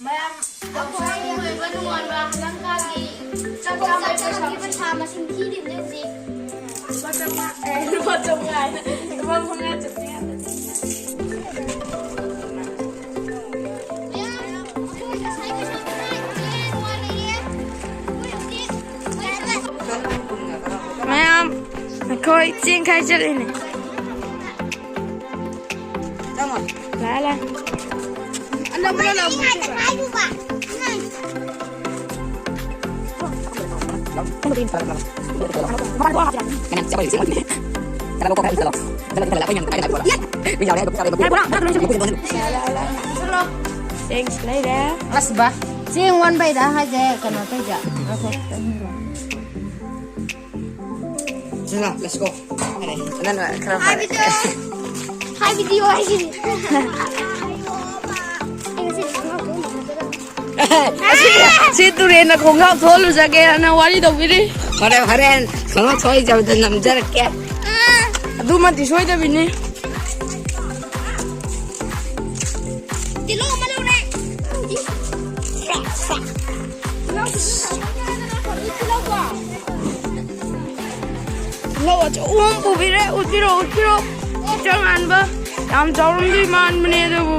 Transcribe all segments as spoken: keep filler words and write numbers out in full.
ꯃꯌꯥꯝ ꯑꯩꯈꯣꯏ ꯑꯣꯏꯕ ꯅꯨꯡꯉꯥꯏꯕ ꯂꯪꯀꯥꯒꯤ ꯆꯥꯛ ꯆꯥꯕꯒꯤ ꯄꯩꯁꯥ ꯃꯁꯤꯡ ꯊꯤꯔꯤꯕꯅꯦ ꯍꯧꯖꯤꯛ꯫ ꯂꯨꯄꯥ ꯆꯥꯝꯃꯉꯥ, ꯑꯦ, ꯂꯨꯄꯥ ꯆꯥꯝꯃꯉꯥ ꯍꯥꯏꯅ ꯂꯨꯄꯥ ꯃꯉꯥ ꯆꯠꯄ ꯌꯥꯗ꯫ ꯃꯌꯥꯝ ꯑꯩꯈꯣꯏ ꯆꯦꯡ ꯈꯥꯏ ꯆꯠꯂꯤꯅꯦ꯫ ꯂꯥꯛꯑꯦ, ꯂꯥꯛꯑꯦ꯫ ꯆꯦꯡ ꯂꯩꯔꯦ꯫ ꯑꯁ ꯕꯥ, ꯆꯦꯡ ꯑꯣꯟꯕꯩꯗ ꯍꯥꯏꯁꯦ ꯀꯩꯅꯣ ꯇꯧꯖ꯫ ꯁꯤꯅ, let's go꯫ ꯅꯪꯅ ꯈꯔ ꯐꯔꯦ꯫ ꯍꯥꯏꯕꯗꯤ ꯍꯥꯏꯕꯗꯤ ꯋꯥꯍꯩꯁꯤꯅꯤ꯫ ꯁꯤ, ꯁꯤ ꯇꯨꯔꯦꯟꯅ ꯈꯣꯡꯒ꯭ꯔꯥꯎ ꯊꯣꯛꯍꯜꯂꯨꯖꯒꯦꯅ ꯋꯥꯔꯤ ꯇꯧꯕꯤꯔꯤ꯫ ꯍꯣꯔꯦꯟ, ꯍꯣꯔꯦꯟ ꯈꯣꯡꯒ꯭ꯔꯥꯎ ꯊꯣꯛꯏꯖꯕꯗ ꯅꯝꯖꯔꯛꯀꯦ꯫ ꯑꯗꯨꯃꯗꯤ ꯁꯣꯏꯗꯕꯤꯅꯤ꯫ ꯇꯤꯜꯍꯧ ꯑꯃ ꯂꯧꯔꯦ꯫ ꯇꯤꯜꯍꯧ ꯑꯆꯧꯕ ꯑꯃ ꯄꯨꯕꯤꯔꯦ꯫ ꯎꯠꯄꯤꯔꯣ, ꯎꯠꯄꯤꯔꯣ꯫ ꯆꯪ ꯍꯥꯟꯕ꯫ ꯌꯥꯝ ꯆꯥꯎꯔꯝꯗꯣꯏ ꯃꯥꯟꯕꯅꯦ ꯑꯗꯨꯕꯨ꯫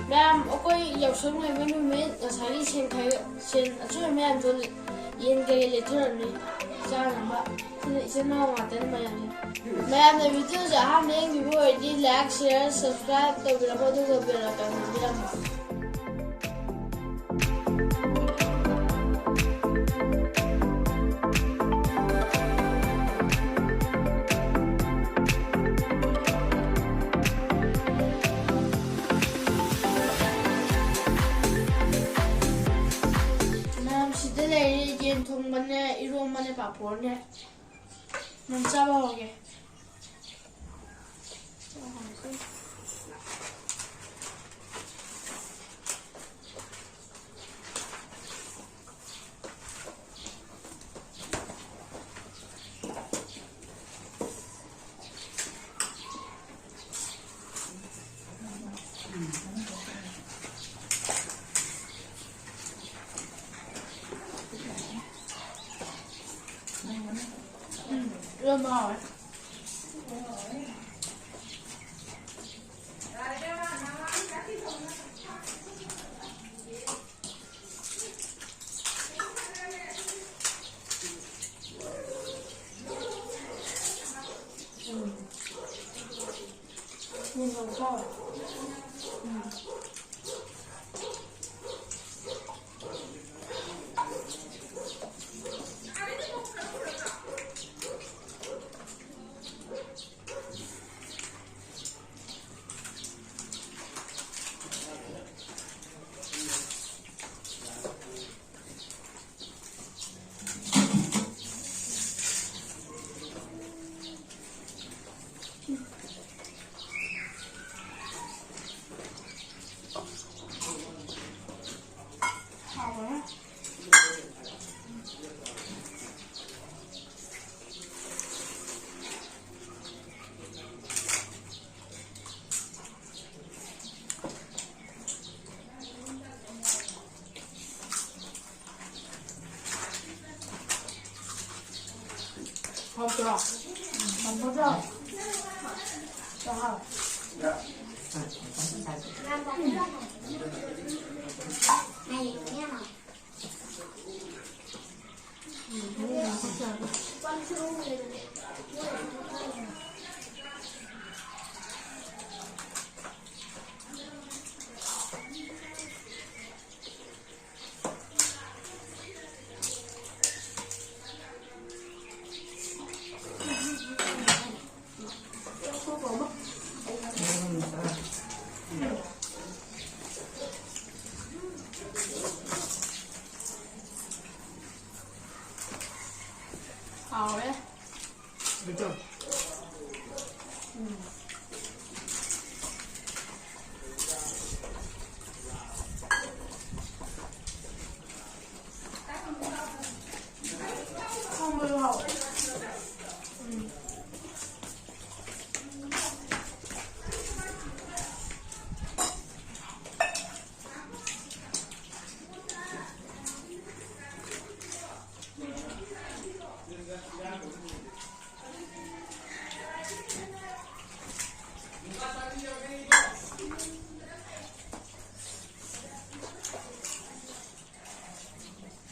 ꯃꯌꯥꯝ, ꯑꯩꯈꯣꯏ ꯌꯥꯎꯁꯪ ꯂꯣꯏꯕ ꯅꯨꯃꯤꯠ ꯉꯁꯥꯏꯒꯤ ꯁꯦꯟ ꯈꯥꯏ-, ꯁꯦꯟ ꯑꯆꯣꯏꯕ ꯃꯌꯥꯝꯗꯣ ꯌꯦꯟ ꯀꯩꯀꯩ ꯂꯩꯊꯔꯝꯃꯤ ꯆꯥꯅꯕ꯫ ꯁꯤꯅ ꯏꯆꯤꯟ ꯏꯅꯥꯎ ꯉꯥꯛꯇꯅꯤ ꯃꯌꯥꯝꯁꯦ꯫ ꯃꯌꯥꯝꯅ video ꯁꯦ ꯑꯍꯥꯟꯕ ꯌꯦꯡꯕꯤꯕ ꯑꯣꯏꯔꯗꯤ like, share, subscribe ꯇꯧꯕꯤꯔꯝꯃꯣ, ꯑꯗꯨꯒ bell icon ꯅꯝꯕꯤꯔꯝꯃꯣ꯫ ꯃꯌꯥꯝ, ꯁꯤꯗ ꯂꯩꯔꯦ ꯌꯦꯟ ꯊꯣꯡꯕꯅꯦ, ꯏꯔꯣꯝꯕꯅꯦ, ꯄꯥꯐꯣꯔꯅꯦ꯫ ꯅꯪ ꯆꯥꯕ ꯍꯧꯔꯒꯦ꯫ ꯎꯝ, ꯏꯔꯣꯟꯕ ꯍꯥꯎꯋꯦ꯫ ꯎꯝ꯫ ꯎꯝ, ꯍꯥꯎꯋꯦ꯫ ꯎꯝ꯫ ꯍꯥꯎꯕꯅꯦ꯫ ꯍꯥꯎꯇ꯭ꯔꯣ? ꯍꯥꯎꯇ꯭ꯔꯣ? ꯆꯥꯎ꯫ ꯍꯥꯎꯔꯦ꯫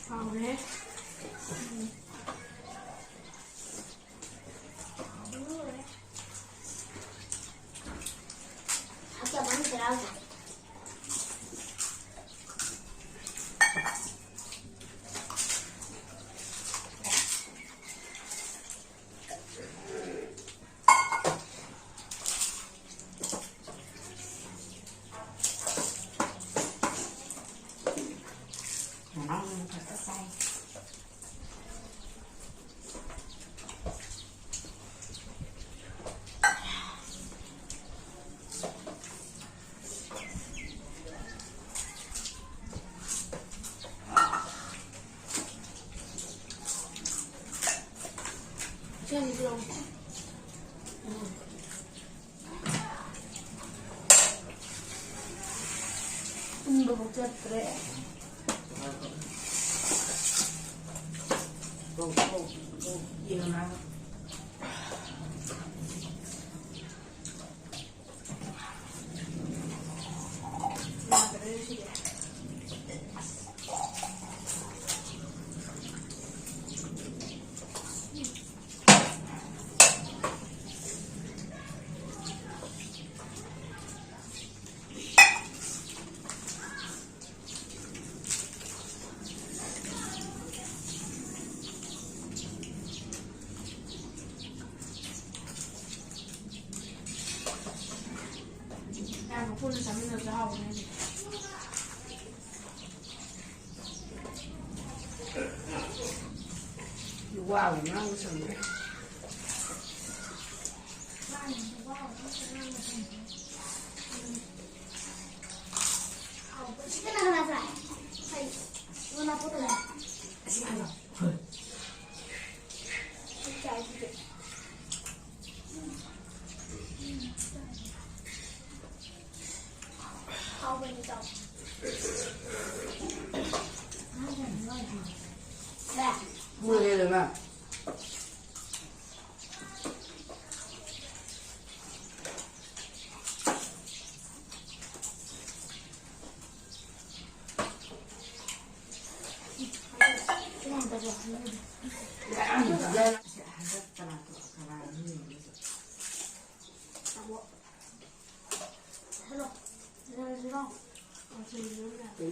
ꯍꯥꯎꯔꯦ꯫ ꯇꯨꯝꯕꯕꯨꯛ ꯆꯠꯇ꯭ꯔꯦ꯫ ꯆꯥꯕ ꯄꯨꯟꯅ ꯆꯥꯃꯤꯟꯅꯕꯁꯨ ꯍꯥꯎꯕꯅꯦ꯫ ꯋꯥꯕ ꯉꯥꯡꯕ ꯁꯪꯗ꯭ꯔꯦ꯫ Thank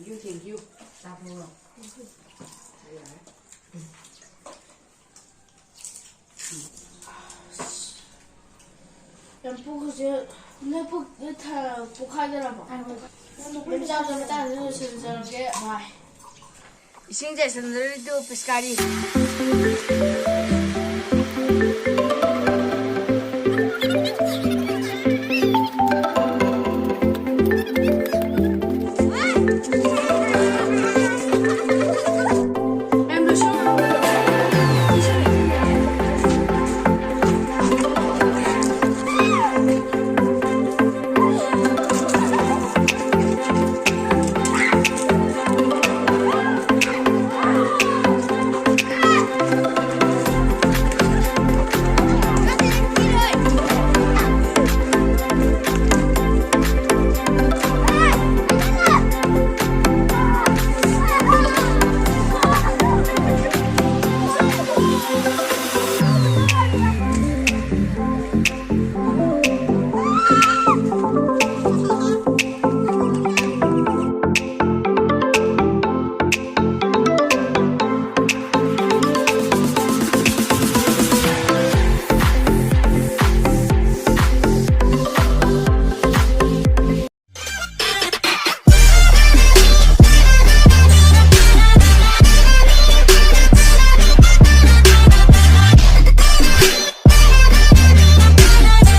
you, thank you. ꯆꯥꯊꯣꯛꯑꯣ꯫ ꯌꯥꯝ ꯄꯨꯈꯁꯦ꯫ ꯅꯣꯏ ꯄꯨꯛ-, ꯅꯣꯏ ꯊ-, ꯄꯣꯛꯈꯥꯏꯗꯅꯕ꯫ ꯌꯥꯝ ꯆꯥꯕ ꯃꯇꯥꯡꯗ ꯂꯣꯏꯁꯤꯟꯖꯔꯒꯦ꯫ ꯕꯥꯏ꯫ ꯏꯁꯤꯡ ꯆꯥꯏꯁꯤꯟꯖꯔꯤꯗꯨ ꯄꯤꯁꯀꯥꯔꯤ꯫